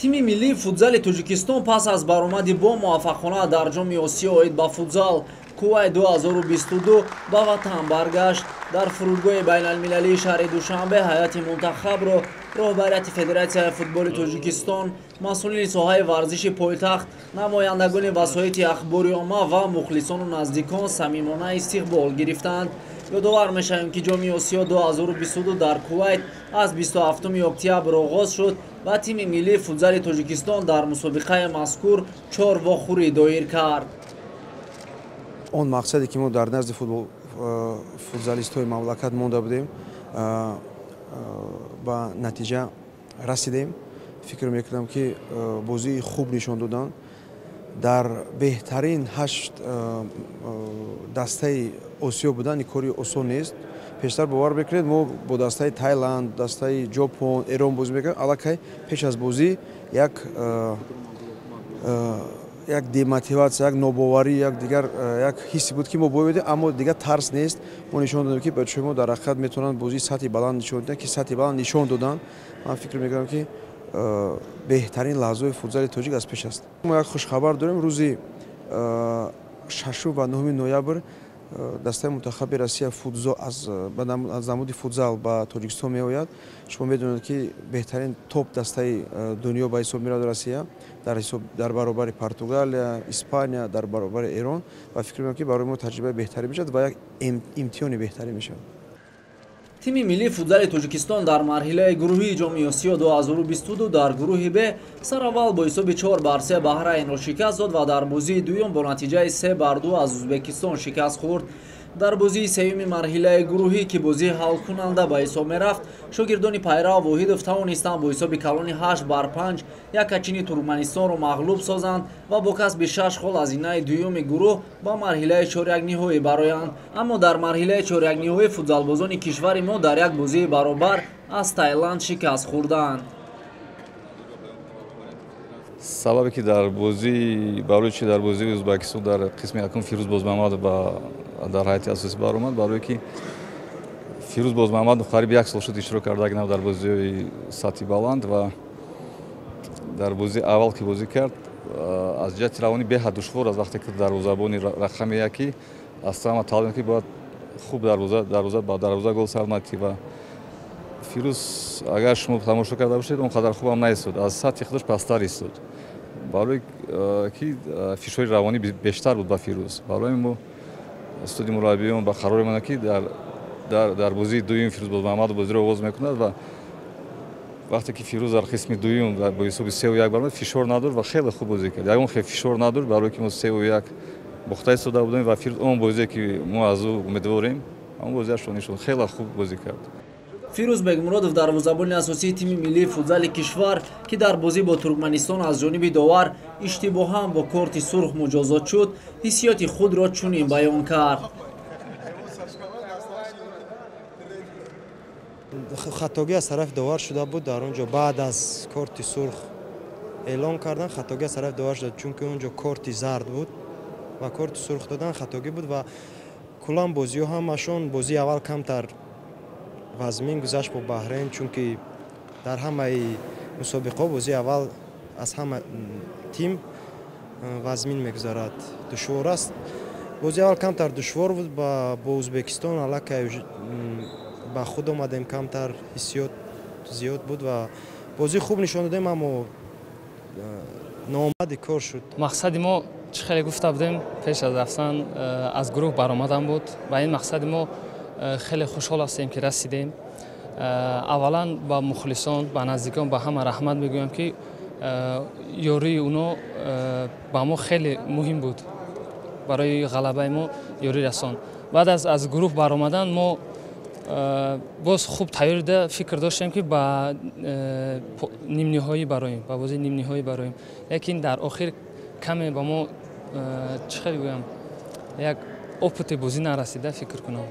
Тими миллии футзали Тоҷикистон пас аз баромади бо муваффақона дар Ҷоми Осиё оид ба футзал Кувайт 2022 ба ватан баргашт. Дар фурудгоҳи байналмилалии шаҳри Душанбе ҳайати мунтахабро роҳбарияти Федератсияи футболи Тоҷикистон, масъулини соҳаи варзиши пойтахт, намояндагони васоити ахбори омма ва мухлисону наздикон самимона истиқбол гирифтанд. Ёдовар мешавем, ки Ҷоми Осиё 2022 дар Кувайт аз 27 октябр оғоз шуд ва тими миллии футзали Тоҷикистон дар мусобиқаи мазкур 4 вохӯрӣ доир кард. Он мақсаде ки мо дар назди футзалистҳои мамлакат монда будем, ба натиҷа расидем. Фикр мекунам, ки бозии хуб нишон доданд. Дар беҳтарин 8 дастаи Осиё будан кори осон нест. Пештар, бовар мекунед, мо бо дастаи Тайланд, дастаи Ҷопон, Эрон бозӣ мекардем. Аллакай пеш аз бозӣ як демотиватсия, як нобоварӣ, як дигар як ҳиссе буд, ки мо бояд, аммо дигар тарс нест. Мо нишон додем, ки бачаҳои мо дар ҳақиқат метавонанд бозии сатҳи баланд нишон диҳанд, ки сатҳи баланд нишон доданд. Ман фикр мекунам, ки беҳтарин лаҳзаҳои футзали тоҷик аз пеш аст. Мо як хушхабар дорем. Рӯзи 6 ва 9 ноябр дастаи мунтахаби Россия аз намуди футзал ба Тоҷикистон меояд. Шумо медонед, ки беҳтарин топ дастаи дунё ба ҳисоб меравад Россия, дар баробари Португалия, Испания, дар баробари Эрон, ва фикр мекунам, ки барои мо таҷрибаи беҳтарин мешавад ва як имтиҳони беҳтарин мешавад. Тими миллии футзали Тоҷикистон дар марҳилаи гурӯҳии Ҷоми Осиё 2022 дар гурӯҳи Б сараввал бо ҳисоби 4-3 Баҳрайнро шикаст дод ва дар бозии дуюм бо натиҷаи 3-2 аз Ӯзбекистон шикаст хӯрд. Дар бозии сеюми марҳилаи гурӯҳӣ, ки бозии ҳалкунанда ба ҳисоб мерафт, шогирдони Пайрав Воҳидов тавонистанд бо ҳисоби калони 8-5 якачини Туркманистонро мағлуб созанд ва бо касби 6 хол аз зинаи дуюми гурӯҳ ба марҳилаи чорякниҳоӣ бароянд. Аммо дар марҳилаи чорякниҳоӣ футзалбозони кишвари мо дар як бозии баробар аз Тайланд шикаст хӯрданд. Сабабе ки дар бозӣ, барои чи дар бозии Ӯзбекистон дар қисми якум Фирӯз Бозмаҳмадов дар ҳайати асосӣ баромад, барое ки Фирӯз Бозмаҳмадов қариб як сол шуд иштирок кардаги нав дар бозиҳои сатҳи баланд, ва дар бозии аввал ки бозӣ кард, аз ҷиҳати равонӣ беҳад душвор аст, вақте ки дарвозабони рақами яки аз ҳама талаб мекунад, ки бояд хуб ба дарвоза гол сар ва Фирӯз, агар шумо тамошо карда бошед, он қадар хубам наистод, аз сатҳи худаш пасттар истод, барои ки фишори равонӣ бештар буд ба Фирӯз. Барои мо студи мураббиён ба қарор омаданд, ки дар бозии дуюм Фирӯз Бозмаҳмадов бозиро оғоз мекунад, ва вақте ки Фирӯз дар қисми дуюм бо ҳисоби 3-1 баромад, фишор надошт ва хеле хуб бозӣ кард. Ягон хел фишор надошт, барое ки мо 3-1 бохта истода будем, ва Фирӯз он бозие ки мо аз ӯ умедворем, он бозиашро нишон, хеле хуб бозӣ кард. Фирӯз Бегмуродов, дарвозабони асосии тими миллии футзали кишвар, ки дар бозӣ бо Туркманистон аз ҷониби довар иштибоҳан бо корти сурх муҷозот шуд, ҳиссиёти худро чунин баён кард. Хатогӣ аз тарафи довар шуда буд дар он ҷо. Баъд аз корти сурх эълон кардан, хатогӣ аз тарафи довар шуда, чунки он ҷо корти зард буд ва корти сурх додан хатогӣ буд. Ва куллан бозиҳо ҳамашон, бозии аввал камтар вазмин гузашт бо Баҳрайн, чунки дар ҳамаи мусобиқаҳо бозии аввал аз ҳама тим вазмин мегузарад, душвор аст. Бозии аввал камтар душвор буд, бо Ӯзбекистон аллакай ба худ омадем, камтар ҳиссиёт зиёд буд ва бозии хуб нишон додем, аммо ноомади кор шуд. Мақсади мо, чӣ хеле гуфта будем, пеш аз рафтан аз гурӯҳ баромадан буд. Ба ин мақсади мо хеле хушҳол ҳастем, ки расидем. Аввалан ба мухлисон, ба наздикон, ба ҳама раҳмат мегӯям, ки ёрии уно ба мо хеле муҳим буд, барои ғалабаи мо ёрӣ расон. Баъд аз гурӯҳ баромадан мо боз хуб тайёрида фикр доштем, ки ба нимниҳоӣ бароем, ба бозии нимниҳоӣ бароем, лекин дар охир каме ба мо, чӣ хеле гӯям, як опыти бозӣ нарасида, фикр кунам.